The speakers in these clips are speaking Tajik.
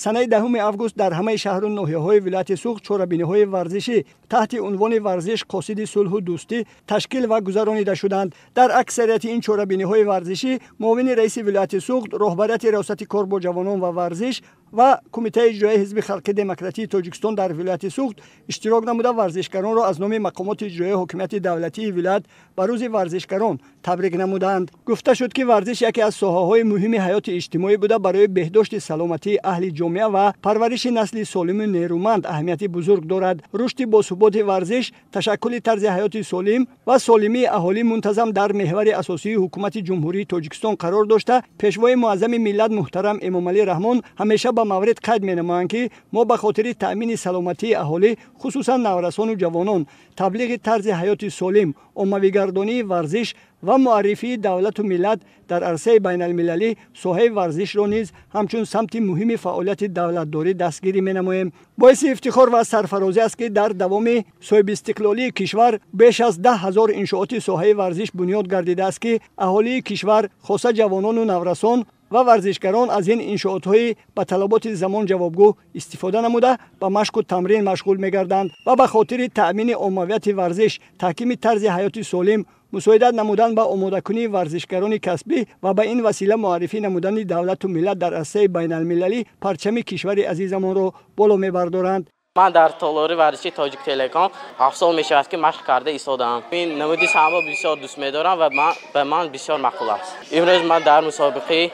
Санаи 10 август дар ҳамаи шаҳру ноҳияҳои вилояти Суғд чорабиниҳои варзишӣ таҳти унвони «Варзиш қосиди сулҳу дӯстӣ» ташкил ва гузаронида шуданд. Дар аксарияти ин чорабиниҳои варзишӣ муовини раиси вилояти Суғд, роҳбарияти Раёсати кор бо ҷавонон ва варзиш ва Кумитаи иҷроияи Ҳизби халқи демократии Тоҷикистон дар вилояти Суғд иштирок намуда, варзишгаронро аз номи мақомоти иҷроияи ҳокимияти давлатии вилоят ба рӯзи варзишгарон табрик намуданд. Гуфта шуд, ки варзиш яке аз соҳаҳои муҳими ҳаёти иҷтимоӣ буда, барои беҳдошти саломатии аҳли ҷомеа ва парвариши насли солиму нерӯманд аҳамияти бузург дорад. Рушди босуботи варзиш, ташаккули тарзи ҳаёти солим ва солимии аҳолӣ мунтазам дар меҳвари асосии Ҳукумати Ҷумҳурии Тоҷикистон қарор дошта, Пешвои муаззами миллат муҳтарам Эмомалӣ Раҳмон ҳамеша ба маврид қайд менамоянд, ки мо ба хотири таъмини саломатии аҳолӣ, хусусан наврасону ҷавонон, таблиғи тарзи ҳаёти солим, оммавигардонии варзиш ва муаррифии давлату миллат дар арсаи байналмилалӣ соҳаи варзишро низ ҳамчун самти муҳими фаъолияти давлатдорӣ дастгирӣ менамоем. Боиси ифтихор ва сарфарозӣ аст, ки дар давоми соҳибистиқлолии кишвар беш аз 10 000 иншооти соҳаи варзиш бунёд гардидааст, ки аҳолии кишвар, хоса ҷавонону наврасон ва варзишгарон, аз ин иншоотҳои ба талаботи замон ҷавобгӯ истифода намуда, ба машқу тамрин машғул мегарданд ва ба хотири таъмини оммавияти варзиш, таҳкими тарзи ҳаёти солим, мусоидат намудан ба омодакунии варзишгарони касбӣ ва ба ин васила муаррифӣ намудани давлату миллат дар арсаи байналмилалӣ парчами кишвари азизамонро боло мебардоранд. Ман дар толори варзиши Тоҷик Телеком 7 сол мешавад, ки машқ карда истодаам. Ин намуди самбо бисёр дӯст медорам ва ба ман бисёр маъқул аст. Имрӯз ман дар мусобиқаи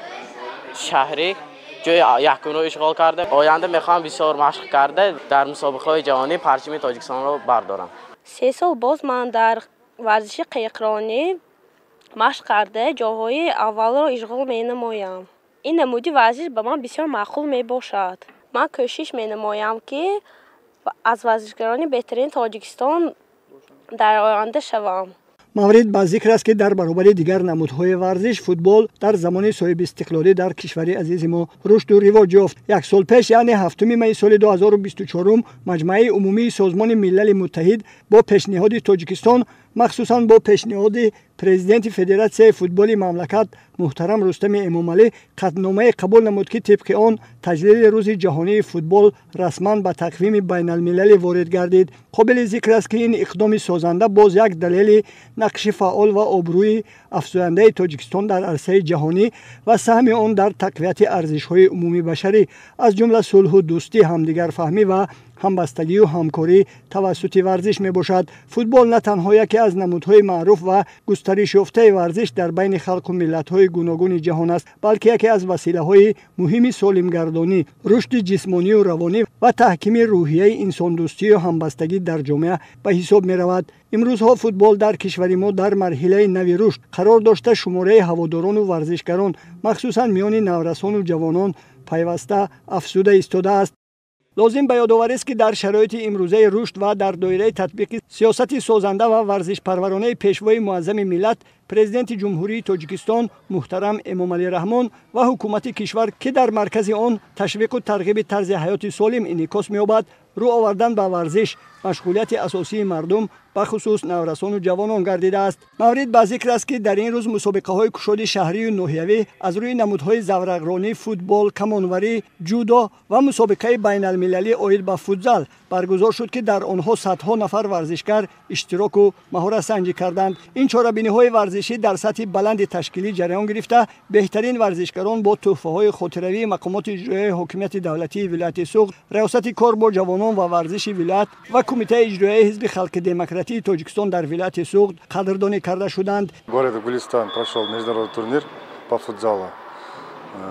шаҳрӣ ҷои якумро ишғол кардам. Оянда мехоҳам бисёр машқ карда, дар мусобиқаҳои ҷаҳонӣ парчами Тоҷикистонро бардорам. 3 сол боз ман дар варзиши қайиқронӣ машқ карда, ҷойҳои аввалро ишғол менамоям. Ин намуди варзиш ба ман бисёр маъқул мебошад. Ман кӯшиш менамоям, ки аз варзишгарони беҳтарини Тоҷикистон дар оянда шавам. Маврид ба зикр аст, ки дар баробари дигар намудҳои варзиш футбол дар замони соҳибистиқлолӣ дар кишвари азизи мо рушду ривоҷ ёфт. Як сол пеш, яъне 7 майи соли 2024, Маҷмааи умумии Созмони Милали Муттаҳид бо пешниҳоди Тоҷикистон, махсусан бо пешниҳоди президенти Федератсияи футболи мамлакат муҳтарам Рустами Эмомалӣ, қатъномае қабул намуд, ки тибқи он таҷлили Рӯзи ҷаҳонии футбол расман ба тақвими байналмилалӣ ворид гардид. Қобили зикр аст, ки ин иқдоми созанда боз як далели нақши фаъол ва обрӯи афзояндаи Тоҷикистон дар арсаи ҷаҳонӣ ва саҳми он дар тақвияти арзишҳои умумибашарӣ, аз ҷумла сулҳу дӯстӣ, ҳамдигарфаҳмӣ ва ҳамбастагию ҳамкорӣ тавассути варзиш мебошад. Футбол на танҳо яке аз намудҳои маъруф ва густаришёфтаи варзиш дар байни халқу миллатҳои гуногуни ҷаҳон аст, балки яке аз василаҳои муҳими солимгардонӣ, рушди ҷисмонию равонӣ ва таҳкими рӯҳияи инсондӯстию ҳамбастагӣ дар ҷомеа ба ҳисоб меравад. Имрӯзҳо футбол дар кишвари мо дар марҳилаи нави рушд қарор дошта, шумораи ҳаводорону варзишгарон, махсусан миёни наврасону ҷавонон, пайваста афзуда истодааст. Лозим ба ёдоварист, ки дар шароити имрӯзаи рушд ва дар доираи татбиқи сиёсати созанда ва варзишпарваронаи Пешвои муаззами миллат, Президенти Ҷумҳурии Тоҷикистон муҳтарам Эмомалӣ Раҳмон ва ҳукумати кишвар, ки дар маркази он ташвиқу тарғиби тарзи ҳаёти солим инъикос меёбад, рӯ овардан ба варзиш машғулияти асосии мардум, бахусус наврасону ҷавонон гардидааст. Маврид ба зикр аст, ки дар ин рӯз мусобиқаҳои кушоди шаҳрию ноҳиявӣ аз рӯи намудҳои заврақронӣ, футбол, камонварӣ, ҷудо ва мусобиқаи байналмилалӣ оид ба футзал баргузор шуд, ки дар онҳо садҳо нафар варзишгар иштироку маҳоратсанҷӣ карданд. Ин чорабиниҳои варзишӣ дар сатҳи баланди ташкилӣ ҷараён гирифта, беҳтарин варзишгарон бо тӯҳфаҳои хотиравии мақомоти иҷроияи ҳокимияти давлатии вилояти Суғд, Раёсати кор бо ҷавонон ва варзиши вилоят ва Кумитаи иҷроияи Ҳизби халқи демократии Тоҷикистон дар вилояти Суғд қадрдонӣ карда шуданд. В городе Гулистан прошел международный турнир по футзалу.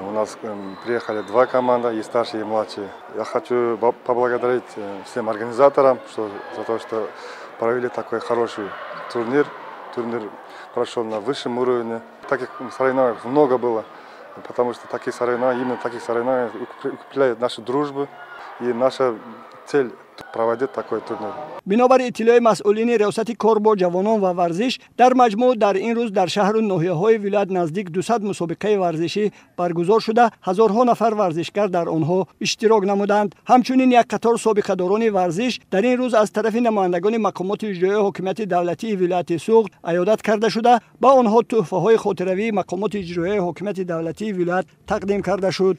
У нас приехали два команды, и старшие, и младшие. Я хочу поблагодарить всем организаторам за то, что провели такой хороший турнир. Турнир прошел на высшем уровне. Таких соревнований много было, потому что такие соревнования, именно таких соревнований укрепляют нашу дружбу. И наша цель — проводить такой турнир. Бинобар иттилои масъулини Раёсати кор бо ҷавонон ва варзиш, дар маҷмӯъ дар ин рӯз дар шаҳру ноҳияҳои вилоят наздик 200 мусобиқаи варзишӣ баргузор шуда, ҳазорҳо нафар варзишгар дар онҳо иштирок намуданд. Ҳамчунин як қатор собиқадорони варзиш дар ин рӯз аз тарафи намояндагони мақомоти иҷроияи ҳокимияти давлатии вилояти Суғд аёдат карда шуда, ба онҳо тӯҳфаҳои хотиравии мақомоти иҷроияи ҳокимияти давлатии вилоят тақдим карда шуд.